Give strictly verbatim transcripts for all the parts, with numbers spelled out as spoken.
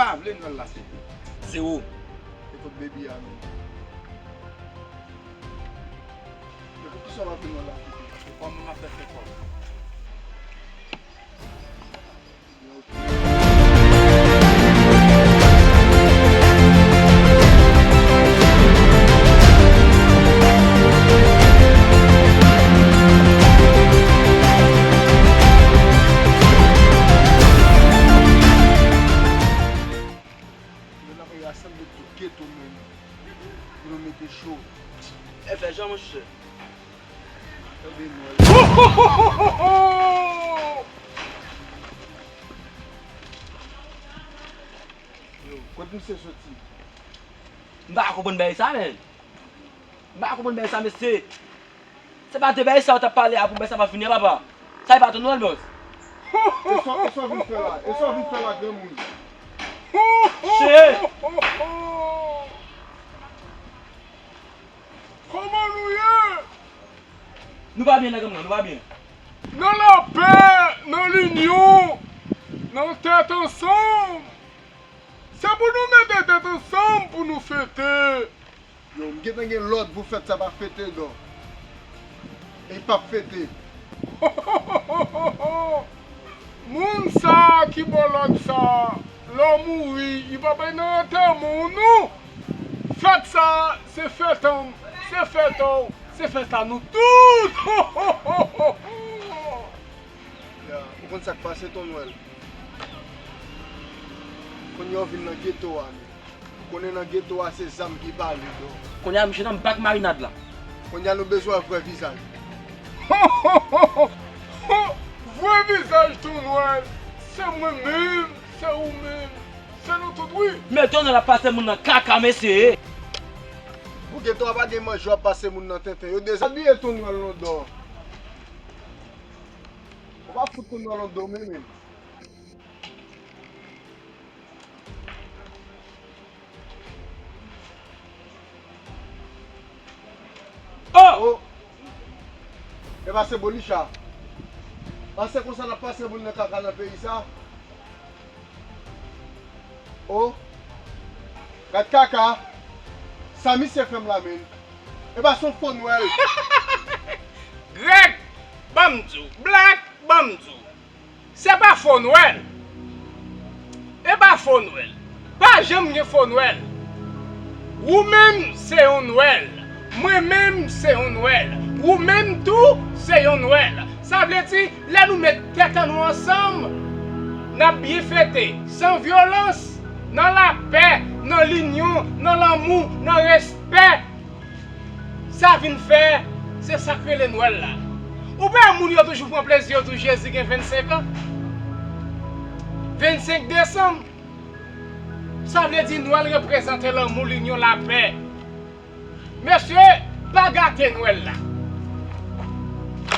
pa vle Nwèl la fete. Zewo. E kot baby a menm? E poukisa w pa vle Nwèl la fete? E kòman m ap fè fè kòb? Yo nan rasanble tout geto menm. Yo mete cho. E fè jan, monchè. Tande Nwèl. Yo, kot misye soti? M pa konprann bagay sa, menn. M pa konprann bagay sa, mesye. Se pa de bagay sa ou t ap pale a pou bagay sa pa fini an, papa. Sa e pa ton Nwèl, bòs. E sa, e sa w vin fè la? E sa w vin fè la, granmoun? Che! Kòman nou ye? Nou pa byen nan granmoun, nou pa byen. Nan lapè, nan linyon, nan tèt ansanm. Se pou nou mete tèt ansanm pou nou fete. Yo, m gentan gen lòd pou fèt sa pa fete, non. E l p ap fete. Moun sa a ki ba w lòd sa a, lè w mouri, li p ap al nan antèman w, non. Fèt sa a, se fèt an m, se fèt an w, se fèt a nou tout. Ya, ou konn sa k pase, Ton Nwèl? Kounye a w vin nan geto a, men. Ou konnen nan geto a se zam ki pale, non. Kounye a, misye nan bak marinad la. Kounye a, nou bezwen wè vrè vizaj. Vrè vizaj Ton Nwèl, se mwen menm, se ou menm, se nou tout, wi. Men Ton Nwèl ap pase moun nan kaka, mesye. Pou geto a pa gen manje, w ap pase moun nan tenten. Yo dezabiye Ton Nwèl Londò. Ou pa fout Ton Nwèl Londò, men, men. Oh! Oh! E pa se bolicha. An se konsa n ap pase moun nan kaka nan peyi sa? Oh! Gad kaka! Sa misye fè m la, menn. E pa se yon fo Nwèl. Grèg, ban m di w. Black, ban m di w. Se pa fo Nwèl. E pa fo Nwèl. Pa janm gen fo Nwèl. Ou menm se yon Nwèl. Mwen menm se yon Nwèl. Ou menm tou se yon Nwèl. Sa vle di, lè nou met tèt an nou ansanm, n ap byen fete, san vyolans, nan lapè, nan linyon, nan lanmou, nan respè. Sa vin fè, se sa k rele Nwèl la. Ou pa wè moun yo toujou pran plezi yo di w Jezi gen vennsenk an? Vennsenk desanm. Sa vle di Nwèl reprezante lanmou, linyon, lapè. Mesye, pa gate Nwèl la.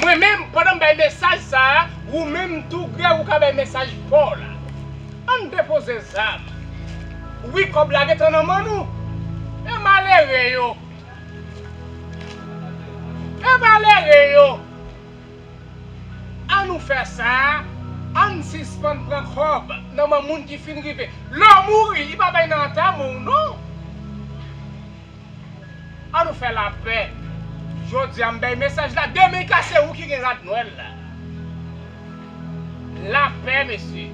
Mwen menm, pandan m bay mesaj sa a, ou menm tou, Grèg, ou ka bay mesaj pa w la. Ann depoze zam. Wi, kòb la gentan nan men nou. E malere yo. E malere yo. Ann nou fè sa. Ann sispann pran kòb nan men moun ki fin rive. Lè w mouri, li pa bay nan antèman w, non. Ann nou fè lapè. Jodi a, m bay mesaj la. Demen, ka se ou ki gen rad Nwèl la. Lapè, mesye.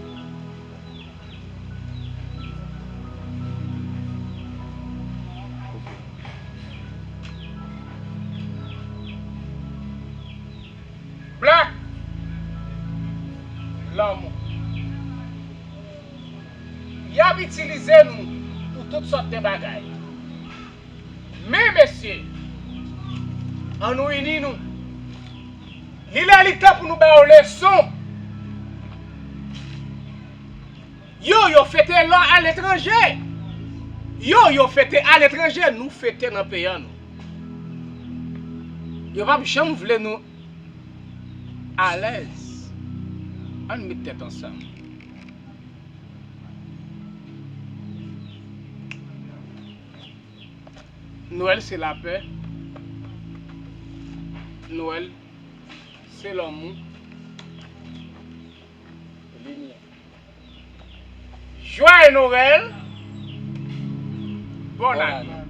Black. Lanmou. Y ap itilize nou pou tout sòt de bagay. Men, mesye, ann nou ini nou. Li lè li tan pou nou ba yo leson. Yo, yo fete la aletranje. Yo, yo fete aletranje, nou fete nan peyi an nou. Yo p ap janm vle nou alèz. Ann met tèt ansanm. Nwèl se lapè. Nwèl se lanmou. Limyè. Joyeux Noël. Bonne année.